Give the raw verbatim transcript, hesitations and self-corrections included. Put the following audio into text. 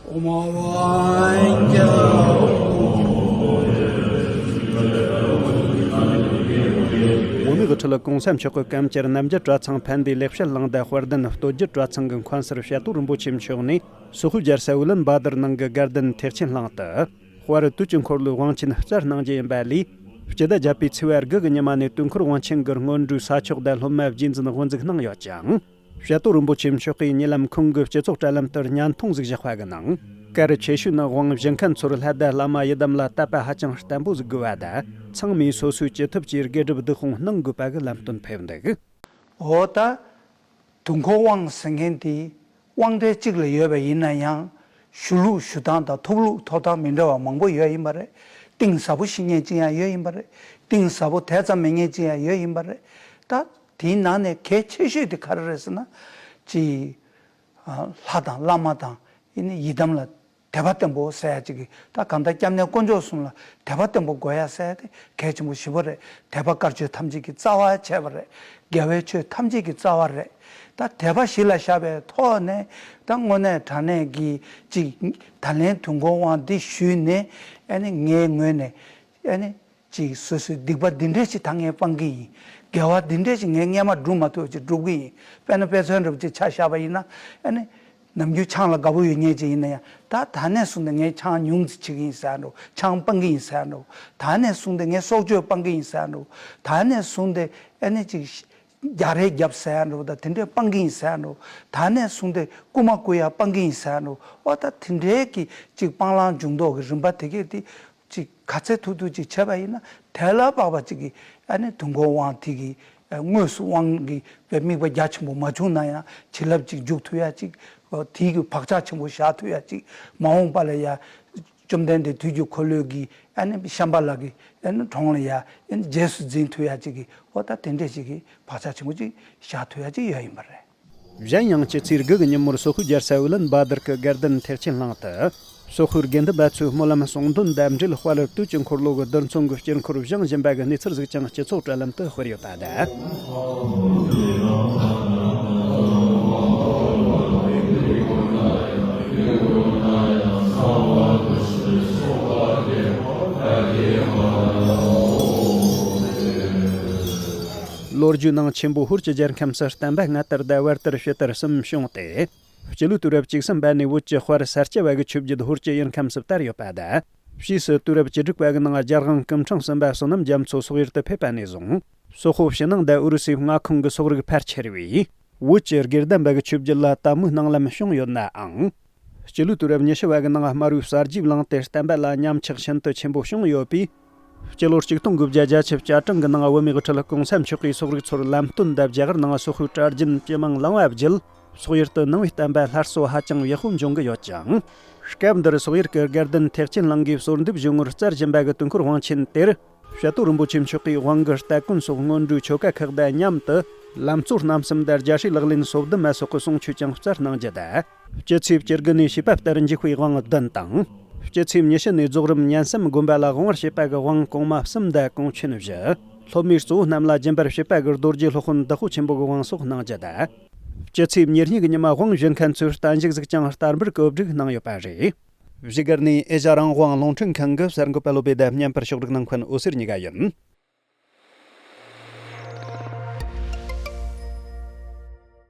བོད་མིའི་དབུ་ཁྲིད་གོང་ས་མཆོག་གི་སྐུ་ཕྲེང་རྣམ་རྒྱལ་གྲྭ་ཚང་ཕན་བདེའི་ལེགས་བཤད་གླིང་དང་དཔལ་ལྡན་སྟོད་རྒྱུད་གྲྭ་ཚང་གི་མཁན་ཟུར་དཔྱད་བསྡུར་རིན་པོ་ཆེ་མཆོག་ནས། སོག་པོའི་རྒྱལ་ས་ཝི་ལན་བྷ་དར་ནང་གི་དགའ་ལྡན་ཐེག་ཆེན་གླིང་དུ། དཔལ་རི་དུས་ཀྱི་འཁོར་ལོའི་དབང་ཆེན་སྩལ་གནང་རྒྱུ་ཡིན་པ་ལས། སྤྱི་ཟླ་བརྒྱད་པའི་ཚེས་པ་དགུ་གི་ཉི་མ་ནས་དུས་འཁོར་དབང་ཆེན་གྱི་སྔོན་འགྲོའི་ས་ཆོག་དང་སློབ་མ་རྗེས་འཛིན་དབུ་འཛུགས་གནང་ཡོད་ཅིང་། དཔྱད་བསྡུར་རིན་པོ་ཆེ་མཆོག་གིས་ཉེ་ལམ་ཁོང་གི་སྤྱི་ཚོགས་དྲ་ལམ་དུ་བརྙན་ཐུང་ཟིག་བཞག་པ་གི་ནང་། གལ་ཆེ་ཤོས་ནི་དབང་བཞི་མཁན་ཚོར་ལྷ་དང་བླ་མ་ཡི་དམ་ལ་དད་པ་ཧ་ཅང་བརྟན་པོ་ཟིག་དགོས་པ་དང་། ཚང་མས་སོ་སོའི་ཅི་ཐུབ་ཀྱིས་དགེ་སྒྲུབ་སྡིག་སྤོང་གནང་དགོས་པ་གི་ལམ་སྟོན་ཕེབས་འདུག་འོ་ད། དུས་འཁོར་དབང་ཟེར་མཁན་དེ་དབང་གྲལ་གཅིག་ལ་ཡོད་པ་ཡིན་ན་ཡང་། ཞུ་ལུགས་ཞུ་སྟངས་དང་ཐོབ་ལུགས་ཐོབ་སྟངས་མི་འདྲ་བ་མང་པོ་ཡོད་ཡིན་པ་རེད། གཏིང་ཟབ་པོ་ཤེས་མཁན་ཅིག་ཡང་ཡོད་ཡིན་པ་རེད། གཏིང་ཟབ་པོ་དེ་ཙམ་མེད་མཁན་ཅིག་ཡང་ཡོད་ཡིན་པ་རེད། ད་དེའི་ནང་ནས་གལ་ཆེ་ཤོས་དེ་ག་རེ་རེད་ཟེར་ན། ཅིག་ལྷ་དང་བླ་མ་དང་ཨེ་ནི་ཡི་དམ་ལ་དད་པ་བརྟན་པོ་ཟེར་ཡ་ཅིག་གི། ད་གང་ལྟར་སྐྱབས་གནས་དཀོན་མཆོག་གསུམ་ལ་དད་པ་བརྟན་པོ་དགོས་ཡ་ཟེར་ཡ་དེ་གལ་ཆེན་པོ་ཞེ་པོ་རེད། དད་པ་དཀར་ཆོས་ཐམས་ཅད་ཀྱི་རྩ་བ་བྱས་པ་རེད། དགེ་བའི་ཆོས་ཐམས་ཅད་ཀྱི་རྩ་བ་རེད། ད་དད་པ་གཞི་ལ་བཞག་པའི་ཐོག་ནས་ད་དངོས་གནས་དྲང་གནས་ཀྱི་ཅིག་ད་ལན་དུས་འཁོར་དབང་འདི་ཞུས་ནས་ཨེ་ནི་ངའི་ངོས་ནས་ཨེ་ནི། ཅིག་སོ་སོའི་སྡིག་པ་འདི་འདྲས་ཅིག་ད་ངས་སྤང་གི་ཡིན། དགེ་བ་འདི་འདྲས་ཅིག་ངས་སྔས་མ་བསྒྲུབ་མ་ཐུབ་ཅིག་བསྒྲུབ་གི་ཡིན། དཔེར་ན་དཔེ་མཚོན་འདྲ་པོ་ཅིག་ཆ་བཞག་པ་ཡིན་ན། ཨ་ནི། ནམ་རྒྱུན་ཆང་ལ་དགའ་པོ་ཡོད་མཁན་ཅིག་ཡིན་ན་ཡང་། ད་ད་ནས་བཟུང་སྟེ་ངས་ཆང་ཉུང་ཙམ་བྱེད་ཀྱི་ཡིན་ཟེར་འགྲོ། ཆང་སྤང་གི་ཡིན་ཟེར་འགྲོ། ད་ནས་བཟུང་སྟེ་ངས་སྲོག་གཅོད་སྤང་གི་ཡིན་ཟེར་འགྲོ། ད་ནས་བཟུང་སྟེ་ཨ་ནི་ཅིག་རྒྱག་རེས་རྒྱབ་ཟེར་འགྲོ། ད་དེ་འདྲས་སྤང་གི་ཡིན་ཟེར་འགྲོ། ད་ནས་བཟུང་སྟེ་རྐུ་མ་རྐུ་ཡ་སྤང་གི་ཡིན་ཟེར་འགྲོ། ཨོ་ད་དེ་འདྲས་ཀྱི་ཅིག་སྤང་བླང་སྦྱོང་རྟོག་གི་རིམ་པ་དེ་གས་དེ། ཅིག་ག་ཚད་ཐུབ་ཐུབ་ཅིག་བྱས་པ་ཡིན་ན། དེ་ལ་དཔག་པ་ཅིག་གིས་ཨ་ནི་དུས་འཁོར་དབང་དེ་གི་དངོས་སུ་དབང་གི་དམིགས་པ་རྒྱ་ཆེན་པོ་མ་བྱུང་ན་ཡང་བྱིན་རླབས་ཅིག་འཇུག་ཐུབ་ཡ་ཅིག་དེ་གི་བག་ཆགས་ཆེན་པོ་བཞག་ཐུབ་ཡ་ཅིག་མ་འོངས་པ་ལ་ཡ། བཅོམ་ལྡན་འདས་དུས་ཀྱི་འཁོར་ལོའི་གི་ཨ་ནི་ཤམྦྷ་ལ་གི་ཨ་ནི་གྲོང་ལ་ཡ་ཨ་ནི་རྗེས་སུ་འཛིན་ཐུབ་ཡ་ཅིག་གི། ཨོ་ད་དེ་འདྲས་ཅིག་གི་བག་ཆགས་ཆེན་པོ་ཅིག་བཞག་ཐུབ་ཡ་ཅིག་ཡོད་ཡིན་པ་རེད། གཞན་ཡང་སྤྱི་ཚེས་དགུ་གི་ཉིན་མོར་སོག་པོའི་རྒྱལ་ས་ཝི་ལན་བྷ་དར་གྱི་དགའ་ལྡན་ཐེག་ཆེན་གླིང་དུ། སོག་པོའི་དགེ་འདུན་པ་ཚོས་སྨོན་ལམ་གསུང་འདོན་དང་འབྲེལ་དཔལ་རི་དུས་ཀྱི་འཁོར་ལོ་གི་རྡུལ་ཚོན་གྱི་དཀྱིལ་འཁོར་བཞེངས་བཞིན་པ་གི་གནས་ཚུལ་ཟིག་ཀྱང་སྤྱི་ཚོགས་དྲ་ལམ་དུ་སྤེལ་ཡོད་པ་དང་། ལོ་རྒྱུས་ནང་ཆེན་པོ་ཧོར་གྱི་རྒྱལ་ཁམས་སུ་བསྟན་པ་སྔ་དར་དང་བར་དར་ཕྱི་དར་གསུམ་བྱུང་སྟེ། སྤྱི་ལོའི་དུས་རབས་བཅུ་གསུམ་པ་ནས་བོད་ཀྱི་དཔལ་ས་སྐྱ་བ་གི་ཆོས་བརྒྱུད་ཧོར་གྱི་ཡུལ་ཁམས་སུ་དར་ཡོད་པ་དང་། ཕྱིས་སུ་དུས་རབས་བཅུ་དྲུག་པ་གི་ནང་རྒྱལ་དབང་སྐུ་ཕྲེང་གསུམ་པ་བསོད་ནམས་རྒྱ་མཚོ་སོག་ཡུལ་དུ་ཕེབས་པ་ནས་བཟུང་། སོག་པོ་ཕྱི་ནང་དང་ཨུ་རུ་སུའི་མངའ་ཁོངས་ཀྱི་སོག་རིགས་ཕལ་ཆེ་བས། བོད་ཀྱི་དགེ་ལྡན་པ་གི་ཆོས་བརྒྱུད་ལ་དད་མོས་གནང་ལམ་བྱུང་ཡོད་ནའང་། སྤྱི་ལོའི་དུས་རབས་ཉི་ཤུ་བ་གི་ནང་དམར་པོའི་གསར་བརྗེས་བསླངས་ཏེ་བསྟན་པ་ལ་ཉམས་ཆག་ཤིན་ཏུ་ཆེན་པོ་བྱུང་ཡོད་པས། སྤྱི་ལོ་ཆིག་སྟོང་དགུ་བརྒྱ་གྱ་གྲངས་ཀྱི་ནང་བོད་མིའི་དབུ་ཁྲིད་གོང་ས་མཆོག་གིས་སོག་རིགས་ཚོར་ལམ་སྟོན་དང་རྒྱ་གར་ནང་སོག་པོའི་གྲྭ་རྒྱུན་ཇེ་མང་ལངས་པ་བརྒྱུད། སོག་ཡུལ་དུ་ནང་པའི་བསྟན་པ་སླར་གསོ་ཧ་ཅང་ཡག་པོ་འབྱུང་གི་ཡོད་ཅིང་། སྐབས་འདིར་སོག་ཡུལ་གྱི་དགའ་ལྡན་ཐེག་ཆེན་གླིང་གིས་གསོལ་འདེབས་ཞུ་ངོར་སྩལ་བཞིན་པ་གི་དུས་འཁོར་དབང་ཆེན་དེར། དཔྱད་བསྡུར་རིན་པོ་ཆེ་མཆོག་གིས་དབང་གི་སྟ་གོན་སོགས་སྔོན་འགྲོའི་ཆོ་ག་ཁག་དང་མཉམ་དུ། ལམ་གཙོ་རྣམ་གསུམ་དང་རྒྱ་ཧྲཱིའི་ལག་ལེན་སོ་བདུན་མ་སོགས་ཀྱི་གསུང་ཆོས་ཀྱང་སྩལ་གནང་རྒྱུ་དང་། སྤྱི་ཚེས་བཅུ་དགུ་ནས་བྱིས་པ་ལྟར་འཇུག་པའི་དབང་བདུན་དང་། སྤྱི་ཚེས་ཉི་ཤུ་ནས་རྫོགས་རིམ་ཉན་བསམ་སྒོམ་པ་ལ་དབང་བར་བྱེད་པ་གི་དབང་གོང་མ་གསུམ་དང་གོང་ཆེན་བཞི། སློབ་མའི་གཙོ་བོ་རྣམས་ལ་སྦྱིན་པར་བྱེད་པ་གི་རྡོ་རྗེ་སློབ་དཔོན་བདག་པོ་ཆེན་པོ་གི་དབང་སོགས་གནང་རྒྱུ་དང་། སྤྱི་ཚེས་ཉེར་གཉིས་ཀྱི་ཉི་མ་དབང་བཞེས་མཁན་ཚོས་བརྟན་བཞུགས་ཟིག་ཀྱང་བསྟར་འབུལ་གྱི་བསྒྲིགས་གནང་ཡོད་པ་རེད། བཞུགས་སྒར་ནས་ཨེ་ཤ་རང་དབང་རླུང་འཕྲིན་ཁང་གི་གསར་འགོད་པ་བློ་བྷེ་དང་མཉམ་པར་ཕྱོགས་བསྒྲིགས་གནང་མཁན་འོད་ཟེར་གཉིས་ཀ་ཡིན།